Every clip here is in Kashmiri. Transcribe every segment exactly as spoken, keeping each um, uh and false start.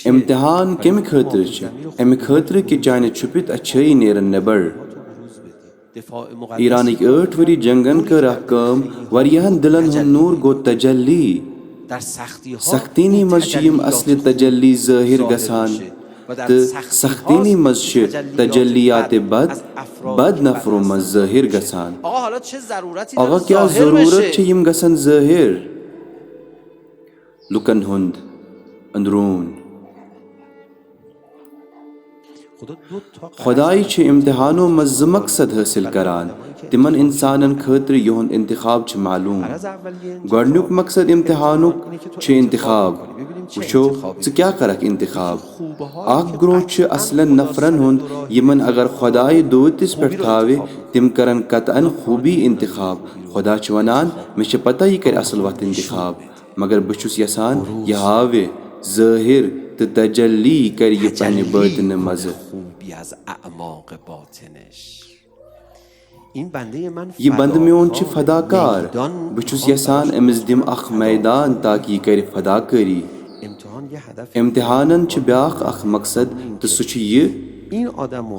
امتحان کمہِ خٲطرٕ چھِ؟ امہِ خٲطرٕ کہِ چانہِ چھُپِتھ اچھٲیی نیرن نٮ۪بر۔ ایرانٕکۍ ٲٹھ ؤری جنگن کٔر اکھ کٲم، واریاہن دلن ہُنٛد نور گوٚو تجلی۔ سختینی منٛز چھِ یِم اصلہِ تجلی ظٲہِر گژھان، تہٕ سختینی منٛز چھِ تجلیات بد بد نفرو منٛز ظٲہِر گژھان۔ اگر کیٛاہ ضروٗرت چھِ، یِم گژھن ظٲہِر۔ لُکن ہُنٛد أنٛدروٗن۔ خۄداے چھُ امتحانو منٛز زٕ مقصد حٲصِل کران۔ تِمن انسانن خٲطرٕ یِہُنٛد انتخاب چھُ معلوٗم۔ گۄڈٕنیُک مقصد امتحانُک چھُ انتخاب۔ وٕچھو، ژٕ کیٛاہ کرکھ انتخاب؟ اکھ گروہ چھُ اصلن نفرن ہُنٛد، یِمن اگر خۄداے دوٗتِس پٮ۪ٹھ تھاوِ، تِم کرن قطعاً خوٗبی انتخاب۔ خۄدا چھُ ونان، مےٚ چھِ پتہ یہِ کرِ اصل وتھ انتخاب۔ مگر بہٕ چھُس یژھان یہِ ہاوِ ظٲہِر تہٕ تجلی کرِ یہِ پننہِ بٲطنہٕ منٛزٕ۔ یہِ بندٕ میون چھُ فداکار۔ بہٕ چھُس یژھان أمِس دِم اکھ میدان تاکہِ یہِ کرِ فداکٲری۔ امتحانن چھُ بیاکھ اکھ مقصد، تہٕ سُہ چھُ یہِ،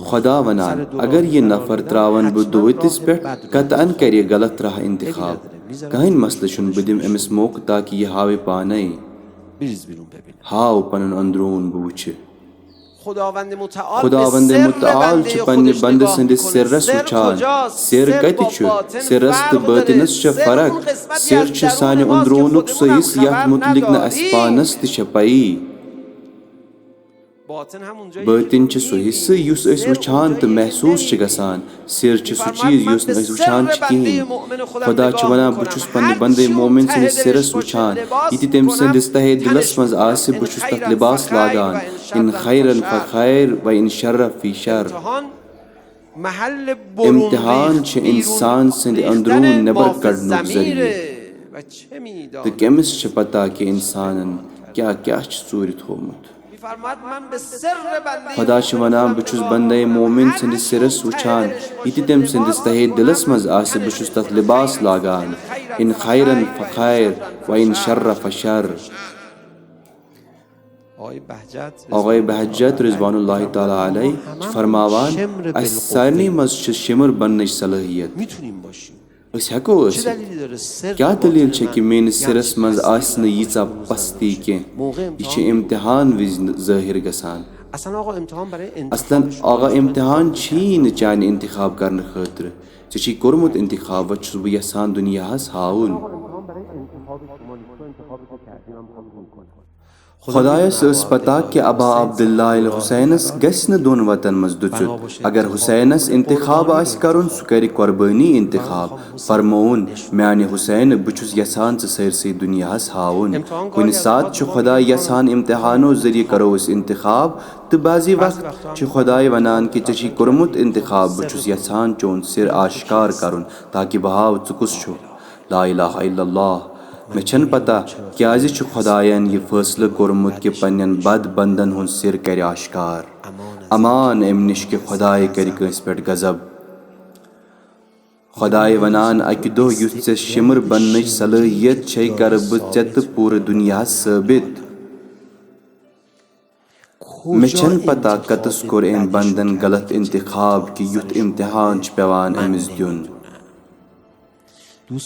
خۄدا ونان، اگر یہِ نفر تراون بہٕ دوٗتِس پٮ۪ٹھ، قطعاً کرِ یہِ غلط راہ انتخاب۔ کٕہٕنۍ مسلہٕ چھُنہٕ، بہٕ دِمہٕ أمِس موقعہٕ تاکہِ یہِ ہاوِ پانے۔ ہاو پنُن أنٛدروٗن بہٕ وٕچھِ۔ خۄداوند متعال چھُ پننہِ بندٕ سٕنٛدِس سِرس وٕچھان۔ سِر کتہِ چھُ؟ سِرس تہٕ بٲطنس چھےٚ فرق۔ سِر چھُ سانہِ أنٛدروٗنُک سُہ حصہٕ یتھ متعلق نہٕ اسہِ پانس تہِ چھےٚ پیی۔ بٲطِن چھُ سُہ حصہٕ یُس أسۍ وٕچھان تہٕ محسوٗس چھِ گژھان۔ سِر چھُ سُہ چیٖز یُس نہٕ أسۍ وٕچھان چھِ کِہیٖنۍ۔ خۄدا چھُ ونان، بہٕ چھُس پننہِ بندے مومن سٕنٛدِس سِرس وٕچھان۔ یہِ تہِ تٔمۍ سٕنٛدِس تہے دِلس منٛز آسہِ، بہٕ چھُس تتھ لباس لاگان۔ ان خیرن فخیر و ان شر فی شر۔ امتحان چھِ انسان سٕنٛدِ أنٛدروٗن نٮ۪بر کڑنُک ذٔریعہٕ۔ تہٕ کٔمِس چھِ پتہ کہِ انسانن کیٛاہ کیٛاہ چھُ ژوٗرِ تھوومُت؟ خۄدا چھُ ونان، بہٕ چھُس بندے مومن سٕنٛدِس سِرس وٕچھان، یہِ تہِ تٔمۍ سٕنٛدِس تہے دِلس منٛز آسہِ، بہٕ چھُس تتھ لباس لاگان۔ ان خیرن فخیر و ان شر فشر۔ آقای بہجت رضوان اللہ تعالیٰ علیہ چھِ فرماوان، اسہِ سارنٕے منٛز چھِ شِمر بننٕچ صلٲحیت۔ أسۍ ہٮ۪کو ٲسِتھ۔ کیٛاہ دٔلیٖل چھےٚ کہِ میٲنِس سِرس منٛز آسہِ نہٕ ییٖژاہ پستی کینٛہہ؟ یہِ چھِ امتحان وِزِ ظٲہِر گژھان۔ اصلاً آقا، امتحان چھِی نہٕ چانہِ انتخاب کرنہٕ خٲطرٕ۔ ژےٚ چھُے کوٚرمُت انتخاب، وۄنۍ چھُس بہٕ یژھان دُنیاہس ہاوُن۔ خۄدایس ٲس پتہ کہِ ابا عبداللہ ییٚلہِ حسینس گژھِ نہٕ دۄن وتن منٛز دُژُت۔ اگر حسینس انتخاب آسہِ کرُن، سُہ کرِ قربٲنی انتخاب۔ فرمووُن، میانہِ حسین، بہٕ چھُس یژھان ژٕ سٲرسٕے دُنیاہس ہاوُن۔ کُنہِ ساتہٕ چھُ خۄداے یژھان امتحانو ذٔریعہٕ کرو أسۍ انتخاب، تہٕ بعضی وقت چھُ خۄداے ونان کہِ ژےٚ چھُے کوٚرمُت انتخاب، بہٕ چھُس یژھان چون سِر آشکار کرُن تاکہِ بہٕ ہاو ژٕ کُس چھُکھ۔ لا الہ الا اللہ۔ مےٚ چھَنہٕ پتہ کیٛازِ چھُ خۄدایَن یہِ فٲصلہٕ کوٚرمُت کہِ پننٮ۪ن بد بندن ہُنٛد سِر کرِ آشکار۔ امان اَمہِ نِش کہِ خۄداے کرِ کٲنٛسہِ پٮ۪ٹھ غضب۔ خۄداے ونان، اکہِ دۄہ یُتھ ژےٚ شِمر بننٕچ صلٲحیت چھے، کرٕ بہٕ ژےٚ تہٕ پوٗرٕ دُنیاہس ثٲبت۔ مےٚ چھَنہٕ پتہ کتس کوٚر أمۍ بندن غلط انتخاب کہِ یُتھ امتحان چھُ پٮ۪وان أمِس دیُن۔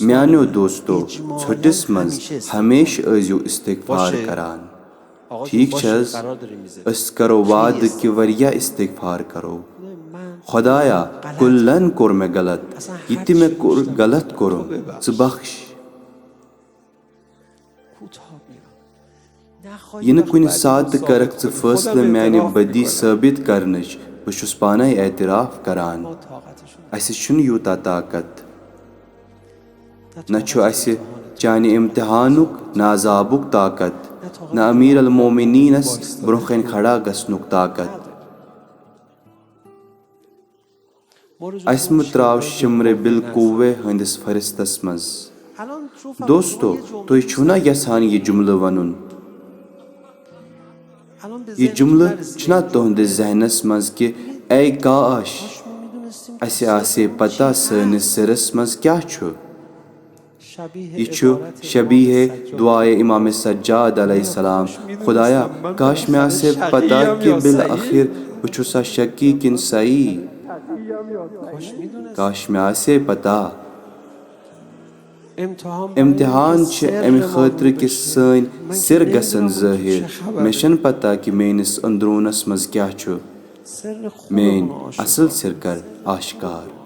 میانیو دوستو، ژھۄٹِس منٛز ہمیشہٕ ٲسۍزیو استغفار کران۔ ٹھیک چھِ حظ؟ أسۍ کرو وعدٕ کہِ واریاہ استغفار کرو۔ خۄدایا، کُلن کوٚر مےٚ غلط، یہِ تہِ مےٚ کوٚر غلط کوٚرُم، ژٕ بخش۔ یہِ نہٕ کُنہِ ساتہٕ تہِ کرکھ ژٕ فٲصلہٕ میانہِ بدی ثٲبت کرنٕچ، بہٕ چھُس پانے اعتراف کران۔ اسہِ چھُنہٕ یوٗتاہ طاقت۔ نہ چھُ اسہِ چانہِ امتحانُک، نہ عذابُک طاقت، نہ امیر المومنینس برونٛہہ کنہِ کھڑا گژھنُک طاقت۔ اسہِ مہ تراو شمرِ بالقوہ ہٕنٛدِس فہرستس منٛز۔ دوستو، تُہۍ چھِو نا یژھان یہِ جملہٕ ونُن؟ یہِ جملہٕ چھُنا تُہنٛدِس ذہنس منٛز کہِ، اے کاش، اسہِ آسہِ پتہ سٲنِس سِرس منٛز کیٛاہ چھُ؟ یہِ چھُ شبیہ دعائے امام سجاد علیہ السلام۔ خدایا، کاش مےٚ آسہِ ہے پتہ کہِ بالآخر بہٕ چھُسا شکی کِنہٕ صحیح۔ کاش مےٚ آسہِ ہے پتہ۔ امتحان چھِ امہِ خٲطرٕ کہِ سٲنۍ سِر گژھن ظٲہِر۔ مےٚ چھَنہٕ پتہ کہِ میٲنِس أنٛدروٗنس منٛز کیٛاہ چھُ۔ میٲنۍ اصل سِر کر آشکار۔